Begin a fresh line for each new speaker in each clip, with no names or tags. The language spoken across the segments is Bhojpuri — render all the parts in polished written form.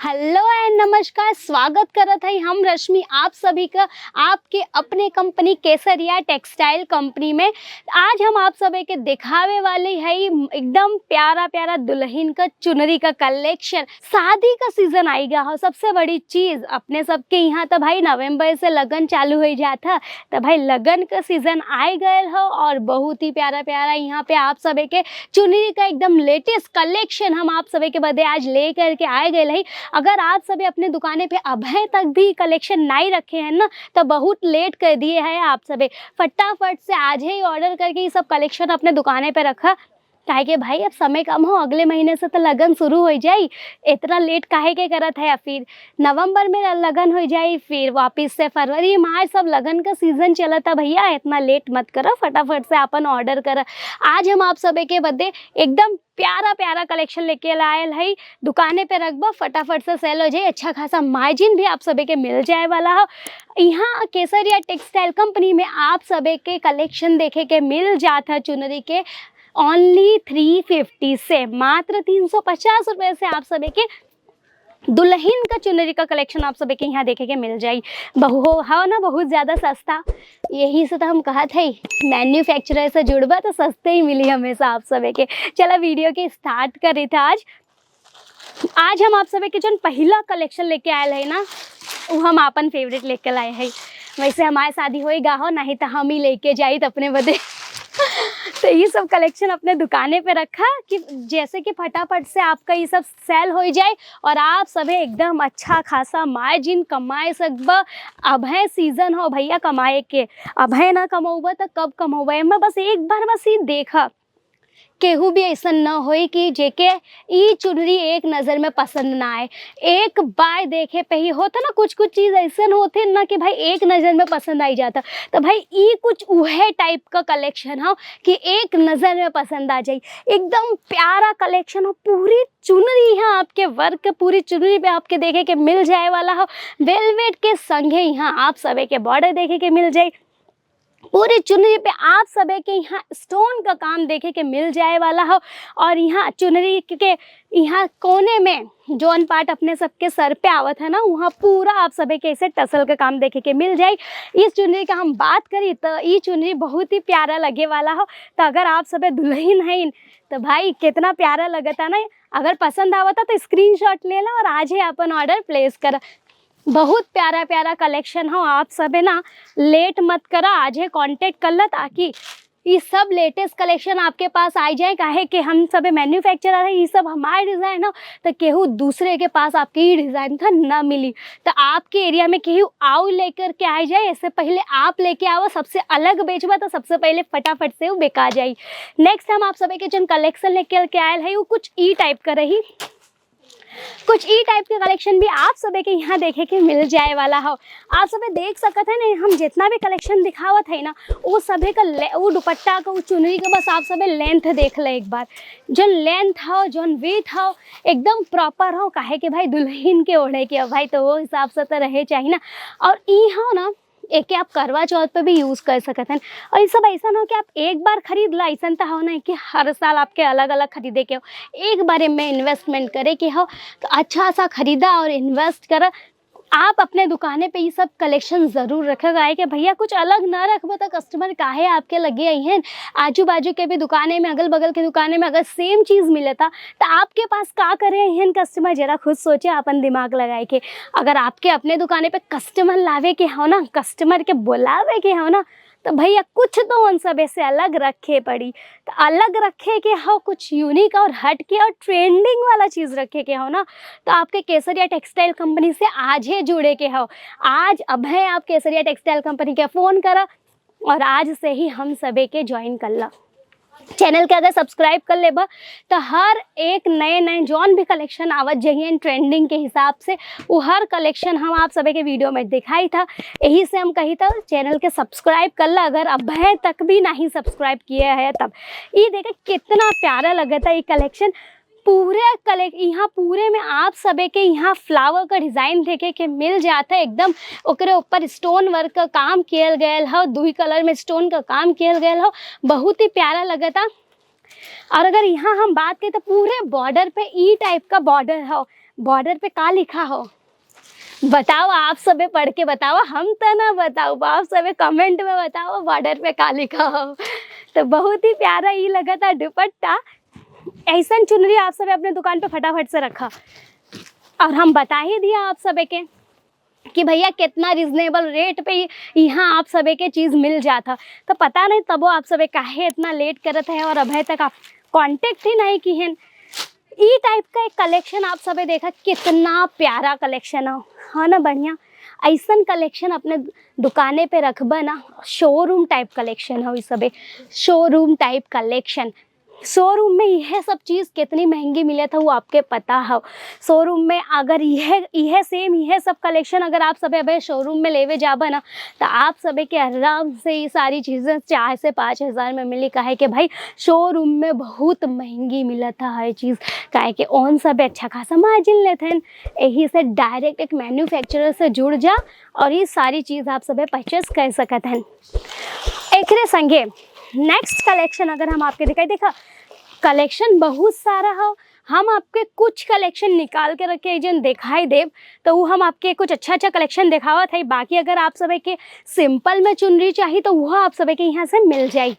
हेलो एंड नमस्कार, स्वागत करत हई हम रश्मि आप सभी का आपके अपने कंपनी केसरिया टेक्सटाइल कंपनी में। आज हम आप सभी के दिखावे वाले हई एकदम प्यारा प्यारा दुल्हन का चुनरी का कलेक्शन। शादी का सीजन आएगा हो, सबसे बड़ी चीज अपने सबके यहाँ तो भाई नवंबर से लगन चालू हो जाता, तो भाई लगन का सीजन आए गए हो और बहुत ही प्यारा प्यारा यहाँ पे आप सभी के चुनरी का एकदम लेटेस्ट कलेक्शन हम आप सभी के बदे आज ले करके आए गए हई। अगर आप सभी अपने दुकाने पे अभी तक भी कलेक्शन नहीं रखे हैं ना, तो बहुत लेट कर दिए हैं आप सभी। फटाफट से आज ही ऑर्डर करके ये सब कलेक्शन अपने दुकाने पे रखा, काहे के भाई अब समय कम हो, अगले महीने से तो लगन शुरू हो जाई। इतना लेट काहे के करत है, या फिर नवंबर में लगन हो जाई, फिर वापस से फरवरी मार्च सब लगन का सीजन चलता। भैया इतना लेट मत करो, फटाफट से अपन ऑर्डर करो। आज हम आप सभी के बदे एकदम प्यारा प्यारा कलेक्शन लेके आयल है। दुकाने पे रखबा फटाफट से सेल हो जाए, अच्छा खासा मार्जिन भी आप सभी के मिल जाए वाला हो। यहाँ केसरिया टेक्सटाइल कंपनी में आप सभी के कलेक्शन देखे के मिल जाता चुनरी के ओनली 350 से, मात्र 350 रुपये से आप सभी के दुल्हन का चुनरी का कलेक्शन आप सभी के यहाँ देखे के मिल जाई। बहु हाँ ना, बहुत ज़्यादा सस्ता। यही से तो हम कहत है मैन्युफैक्चरर से जुड़बा तो सस्ते ही मिली हमेशा आप सभी के। चलो वीडियो के स्टार्ट करे थे। आज आज हम आप सभी के जो पहला कलेक्शन लेके आए है ना, वो हम अपन फेवरेट लेके लाए हैं। वैसे हमारे शादी होएगा हो नहीं तो हम ही लेके जाई तो अपने बदे। तो ये सब कलेक्शन अपने दुकाने पे रखा कि जैसे कि फटाफट से आपका ये सब सेल हो जाए और आप सभी एकदम अच्छा खासा मार्जिन कमाए सकबा। अब है सीजन हो भैया कमाए के, अब है ना कमाऊबा तो कब कमाऊबा। मैं बस एक बार बस ये देखा केहू भी ऐसा न होई कि जेके ई चुनरी एक नज़र में पसंद ना आए। एक बार देखे पे ही होता ना, कुछ कुछ चीज़ ऐसा होते ना कि भाई एक नज़र में पसंद आई जाता, तो भाई ई कुछ उहे टाइप का कलेक्शन हो कि एक नज़र में पसंद आ जाए। एकदम प्यारा कलेक्शन हो, पूरी चुनरी यहाँ आपके वर्क पूरी चुनरी पे आपके देखे के मिल जाए वाला हो। वेलवेट के संगे यहाँ आप सभी के बॉर्डर देखे के मिल जाए, पूरी चुनरी पे आप सभी के यहाँ स्टोन का काम देखे के मिल जाए वाला हो। और यहाँ चुनरी के यहाँ कोने में जोन पार्ट अपने सबके सर पे आवत है ना, वहाँ पूरा आप सभी के ऐसे टसल का काम देखे के मिल जाए। इस चुनरी का हम बात करी तो ये चुनरी बहुत ही प्यारा लगे वाला हो। तो अगर आप सभी दुल्हन हैं तो भाई कितना प्यारा लगता ना। अगर पसंद आवता तो स्क्रीनशॉट ले लो और आज ही अपन ऑर्डर प्लेस कर। बहुत प्यारा प्यारा कलेक्शन हो, आप सब है ना लेट मत करा, आज ही कांटेक्ट कर ला ताकि ये सब लेटेस्ट कलेक्शन आपके पास आ जाए। काहे कि हम सब मैन्युफैक्चरर है, ये सब हमारे डिज़ाइन हो तो केहू दूसरे के पास आपके ही डिज़ाइन था ना मिली। तो आपके एरिया में केहू आओ लेकर के आ जाए, इससे पहले आप लेके आओ, सबसे अलग बेचबा तो सबसे पहले फटाफट से वो बेका जाए। नेक्स्ट हम आप सभी के जो कलेक्शन लेकर के आयल है वो कुछ ई टाइप का रही, कुछ ई टाइप के कलेक्शन भी आप सभी के यहाँ देखे के मिल जाए वाला हो। आप सभी देख सकते हैं ना, हम जितना भी कलेक्शन दिखावत है ना वो सभी का वो दुपट्टा का वो चुनरी का बस आप सभी लेंथ देख ले एक बार, जो लेंथ हो जो विड्थ हो एकदम प्रॉपर हो। काहे के भाई दुल्हन के ओढ़े के भाई तो वो हिसाब से तो रहे चाहिए ना। और ई हो ना एक के आप करवा चौथ पे भी यूज़ कर सकते हैं। और ये सब ऐसा ना हो कि आप एक बार खरीद ला, ऐसा तो हो ना कि हर साल आपके अलग अलग खरीदे के हो, एक बार में इन्वेस्टमेंट करे के हो तो अच्छा सा खरीदा और इन्वेस्ट कर। आप अपने दुकाने पे ये सब कलेक्शन ज़रूर रखेगा कि भैया कुछ अलग ना रखबो तो कस्टमर काहे आपके लगे आई हैं। आजू बाजू के भी दुकाने में अगल बगल के दुकाने में अगर सेम चीज़ मिलता तो आपके पास का करे हैं कस्टमर, जरा खुद सोचे अपन दिमाग लगाए के। अगर आपके अपने दुकाने पे कस्टमर लावे के हो ना, कस्टमर के बुलावे के हो ना, तो भैया कुछ तो उन सब से अलग रखे पड़ी। तो अलग रखे के हो, कुछ यूनिक और हट के और ट्रेंडिंग वाला चीज़ रखे के हो ना, तो आपके केसरिया टेक्सटाइल कंपनी से आज ही जुड़े के हो। आज अब है आप केसरिया टेक्सटाइल कंपनी के फ़ोन करा और आज से ही हम सभी के ज्वाइन कर ला। चैनल के अगर सब्सक्राइब कर लेबा तो हर एक नए नए जौन भी कलेक्शन आवत जाइए ट्रेंडिंग के हिसाब से, वो हर कलेक्शन हम आप सभी के वीडियो में दिखाई था। यही से हम कही था चैनल के सब्सक्राइब कर ला, अगर अब तक भी नहीं सब्सक्राइब किया है तब। ये देखा कितना प्यारा लगा था ये कलेक्शन, पूरे कलेक्ट यहाँ पूरे में आप सभी के यहाँ फ्लावर का डिज़ाइन देखे के मिल जाता है एकदम। ओकरे ऊपर स्टोन वर्क का काम किया गया हो, दुई कलर में स्टोन का काम किया गया हो, बहुत ही प्यारा लगा था। और अगर यहाँ हम बात करें तो पूरे बॉर्डर पे ई टाइप का बॉर्डर हो। बॉर्डर पे का लिखा हो बताओ, आप सबे पढ़ के बताओ, हम तो ना बताओ, आप सबे कमेंट में बताओ बॉर्डर पे का लिखा हो। तो बहुत ही प्यारा ये लगा था दुपट्टा। ऐसा चुनरी आप सबे अपने दुकान पे फटाफट से रखा। और हम बता ही दिया आप सबे के कि भैया कितना रिजनेबल रेट पे यहाँ आप सबे के चीज़ मिल जाता। तो पता नहीं तबो आप सबे काहे इतना लेट करत है और अभी तक आप कांटेक्ट ही नहीं की हैं। ई टाइप का एक कलेक्शन आप सबे देखा, कितना प्यारा कलेक्शन हो, हाँ ना, बढ़िया। ऐसन कलेक्शन अपने दुकाने पे रखबा ना, शोरूम टाइप कलेक्शन हो ई सबे, शोरूम टाइप कलेक्शन। शोरूम में यह सब चीज़ कितनी महंगी मिले था वो आपके पता हो। शोरूम में अगर यह सेम यह सब कलेक्शन अगर आप सब अभी शोरूम में लेवे जाबा ना, तो आप सबे के आराम से ये सारी चीज़ें 4 से 5 हज़ार में मिली। काहे कि भाई शोरूम में बहुत महंगी मिला था हर चीज़, काहे कि ऑन सब अच्छा खासा मार्जिन लेते हैं। यही से डायरेक्ट एक मैन्युफैक्चरर से जुड़ जा और ये सारी चीज़ आप सब परचेस कर सकत हैं। एकरे संगे नेक्स्ट कलेक्शन अगर हम आपके दिखाई, देखा कलेक्शन बहुत सारा हो, हम आपके कुछ कलेक्शन निकाल के रखे जन दिखाई देव तो वो हम आपके कुछ अच्छा अच्छा कलेक्शन दिखावत है। बाकी अगर आप सब के सिंपल में चुनरी चाहिए तो वह आप सब के यहाँ से मिल जाए।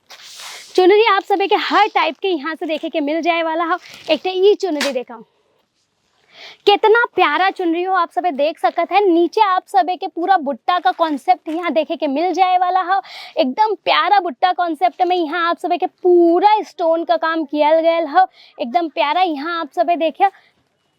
चुनरी आप सब के हर टाइप के यहाँ से देखे के मिल जाए वाला हो। एक तो ये चुनरी देखा कितना प्यारा चुनरी हो, आप सब देख सकत हैं। नीचे आप सब के पूरा बुट्टा का कॉन्सेप्ट यहाँ देखे के मिल जाए वाला हो। एकदम प्यारा बुट्टा कॉन्सेप्ट में यहाँ आप सब के पूरा स्टोन का काम किया गया हो, एकदम प्यारा। यहाँ आप सब देखे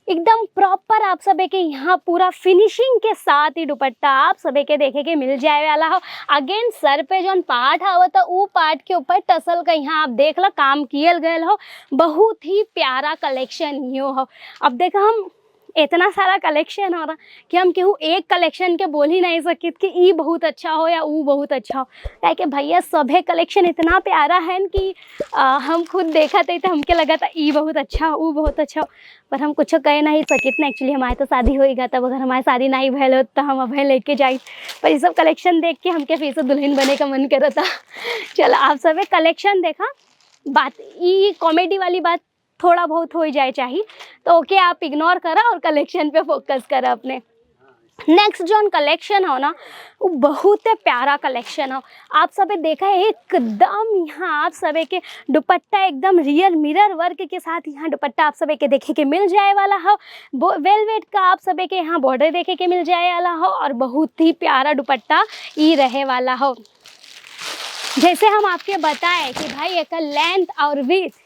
एकदम प्रॉपर आप सब के यहाँ पूरा फिनिशिंग के साथ ही दुपट्टा आप सब के देखे के मिल जाए वाला हो। अगेन सर पे जोन पार्ट आवत है वो पार्ट के ऊपर टसल का यहाँ आप देख लो काम कियल गया हो। बहुत ही प्यारा कलेक्शन यो हो। अब देखो हम इतना सारा कलेक्शन हो रहा कि हम केहू एक कलेक्शन के बोल ही नहीं सकित कि ई बहुत अच्छा हो या ऊ बहुत अच्छा हो। काहे भैया सभे कलेक्शन इतना प्यारा है कि हम खुद देखा थे तो हमके लगा था ई बहुत अच्छा हो, ऊ बहुत अच्छा हो, पर हम कुछ कह नहीं सकित ना। एक्चुअली हमारे तो शादी होएगा तब, अगर हमारी शादी नहीं भैल हो तो हम अभी लेके जाए, पर ये सब कलेक्शन देख के हमके फिर से दुल्हन बने का मन करा था। चलो आप सब कलेक्शन देखा, बात ई कॉमेडी वाली बात थोड़ा बहुत हो जाए चाहिए तो ओके आप इग्नोर करा और कलेक्शन पे फोकस करा अपने। नेक्स्ट जोन कलेक्शन हो ना वो बहुत प्यारा कलेक्शन हो। आप सब देखा है एकदम यहाँ आप सब के दुपट्टा एकदम रियल मिरर वर्क के साथ यहाँ दुपट्टा आप सब के देखे के मिल जाए वाला हो। वेलवेट का आप सब के यहाँ बॉर्डर देखे के मिल जाए वाला हो और बहुत ही प्यारा दुपट्टा ई रहे वाला हो। जैसे हम आपके बताए कि भाई एक लेंथ और विड्थ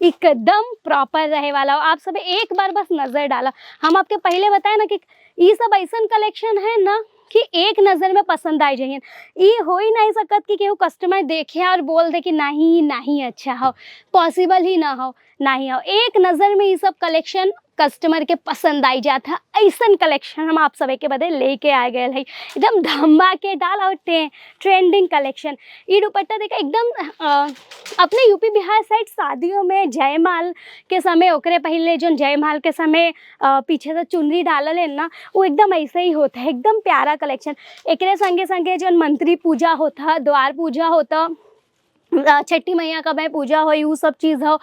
एकदम प्रॉपर रहे वाला हो। आप सब एक बार बस नज़र डाला, हम आपके पहले बताए ना कि ये सब ऐसा कलेक्शन है ना कि एक नज़र में पसंद आ जाइए। ये हो ही नहीं सकत कि केहू कस्टमर देखे और बोल दे कि नहीं नहीं अच्छा हो, पॉसिबल ही ना हो, नहीं हो। एक नज़र में ये सब कलेक्शन कस्टमर के पसंद आई जाता। ऐसा कलेक्शन हम आप सब के बदले लेके आ गए हैं, एकदम धमाकेदार और ट्रेंडिंग कलेक्शन। ये दुपट्टा देखा एकदम अपने यूपी बिहार साइड शादियों में जयमाल के समय ओकरे पहले जो जयमाल के समय पीछे से चुनरी डालल है ना, वो एकदम ऐसे ही होता है, एकदम प्यारा कलेक्शन। एकरे संगे संगे जो मंत्री पूजा होता, द्वार पूजा होता, छठी मैया का भाई पूजा हो, वो सब चीज़ हो,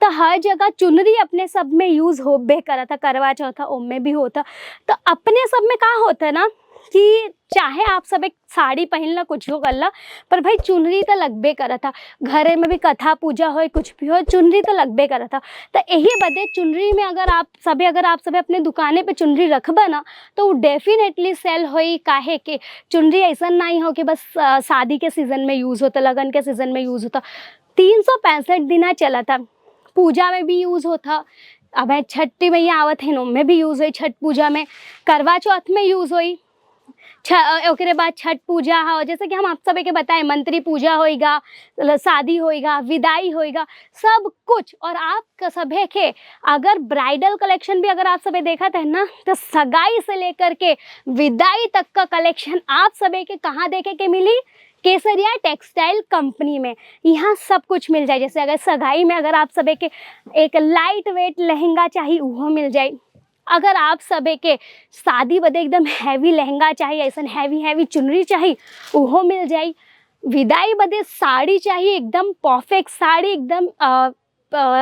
तो हर जगह चुनरी अपने सब में यूज़ होबे करा था। करवा चौथ ओमे भी होता, तो अपने सब में का होता है ना कि चाहे आप सब एक साड़ी पहन ला कुछ हो कर ला, पर भाई चुनरी तो लगबे करा था। घरे में भी कथा पूजा हो कुछ भी हो चुनरी तो लगबे करा था। तो यही बदे चुनरी में अगर आप सभी अपने दुकाने पे चुनरी रखबा ना तो वो डेफिनेटली सेल होई। काहे के चुनरी ऐसा नहीं हो कि बस शादी के सीज़न में यूज़ होता, लगन के सीज़न में यूज़ होता। 365 दिन चला था, पूजा में भी यूज़ होता। अब छठी मैया आवत है नो में भी यूज़ हुई, छठ पूजा में, करवा चौथ में यूज़ हुई, ओकरे बाद छठ पूजा हो, जैसे कि हम आप सब के बताए मंत्री पूजा होएगा, शादी होएगा, विदाई होएगा, सब कुछ। और आप सभे के अगर ब्राइडल कलेक्शन भी अगर आप सभे देखा था ना तो सगाई से लेकर के विदाई तक का कलेक्शन आप सभे के कहाँ देखे के मिली? केसरिया टेक्सटाइल कंपनी में। यहाँ सब कुछ मिल जाए। जैसे अगर सगाई में अगर आप सभे के एक लाइट वेट लहंगा चाहिए वो मिल जाए। अगर आप सभे के शादी बदे एकदम हैवी लहंगा चाहिए, ऐसा हैवी हैवी चुनरी चाहिए वो मिल जाए। विदाई बदे साड़ी चाहिए, एकदम परफेक्ट साड़ी, एकदम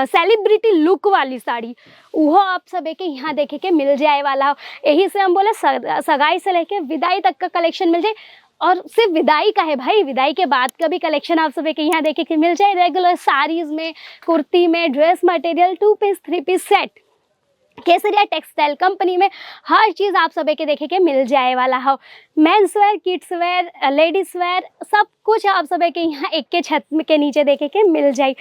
सेलिब्रिटी लुक वाली साड़ी, उहो आप सबे के यहाँ देखे के मिल जाए वाला हो। यही से हम बोले सगाई से लेके विदाई तक का कलेक्शन मिल जाए। और सिर्फ विदाई का है भाई, विदाई के बाद का भी कलेक्शन आप सभी के यहाँ देखे के मिल जाए। रेगुलर साड़ीज़ में, कुर्ती में, dress material, 2 piece 3 piece set, Kesariya textile company में हर चीज़ आप सभी के देखे के मिल जाए वाला हो। Men's wear, kids wear, ladies wear, सब कुछ आप सभी के यहाँ एक के छत के नीचे देखे के मिल जाए।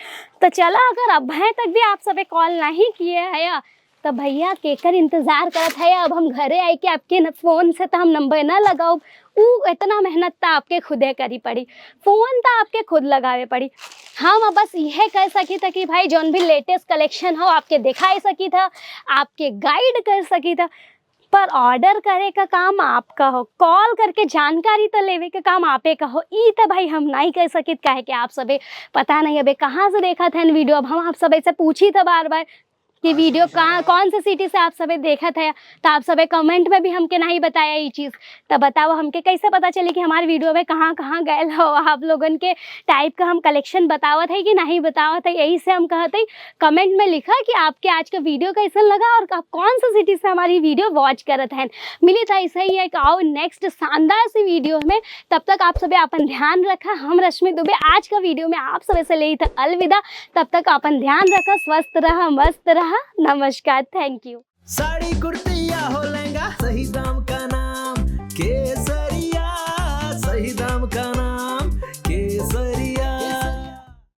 तो चलो, अगर अब तक भी आप सभी कॉल नहीं किए है तो भैया केकर इंतज़ार करत है? अब हम घरे आई के आपके फ़ोन से तो हम नंबर ना लगाओ, ऊ इतना मेहनत तो आपके खुदे करी पड़ी, फ़ोन तो आपके खुद लगावे पड़ी। हम अब बस यह कह सकी था कि भाई जौन भी लेटेस्ट कलेक्शन हो आपके दिखाई सकी था, आपके गाइड कर सकी था, पर ऑर्डर करे का काम आपका हो, कॉल करके जानकारी तो लेवे के काम आपे का हो। ई तो भाई हम नहीं कह सकित, काहे कि आप सबे पता नहीं अबे कहाँ से देखा था इन वीडियो। अब हम आप सबे से पूछी था बार बार कि वीडियो कहाँ कौन से सिटी से आप सबे देखा था, तो आप सबे कमेंट में भी हमके नहीं बताया ये चीज़। तो बताओ हमके कैसे पता चली कि हमारे वीडियो में कहाँ कहाँ गए हो? आप लोगन के टाइप का हम कलेक्शन बतावत है कि नहीं बतावत है? यही से हम कहते हैं कमेंट में लिखा कि आपके आज का वीडियो कैसा लगा और आप कौन से सिटी से हमारी वीडियो वॉच करत हैं। मिली था ऐसा ही एक आओ नेक्स्ट शानदार सी वीडियो में, तब तक आप सभी अपन ध्यान रखा। हम रश्मि दुबे आज का वीडियो में आप सब से ले था अलविदा। तब तक अपन ध्यान रखा, स्वस्थ रहा, मस्त रहा। नमस्कार, thank you.
Sari kurti या हो लहंगा, सही दाम का नाम केसरिया।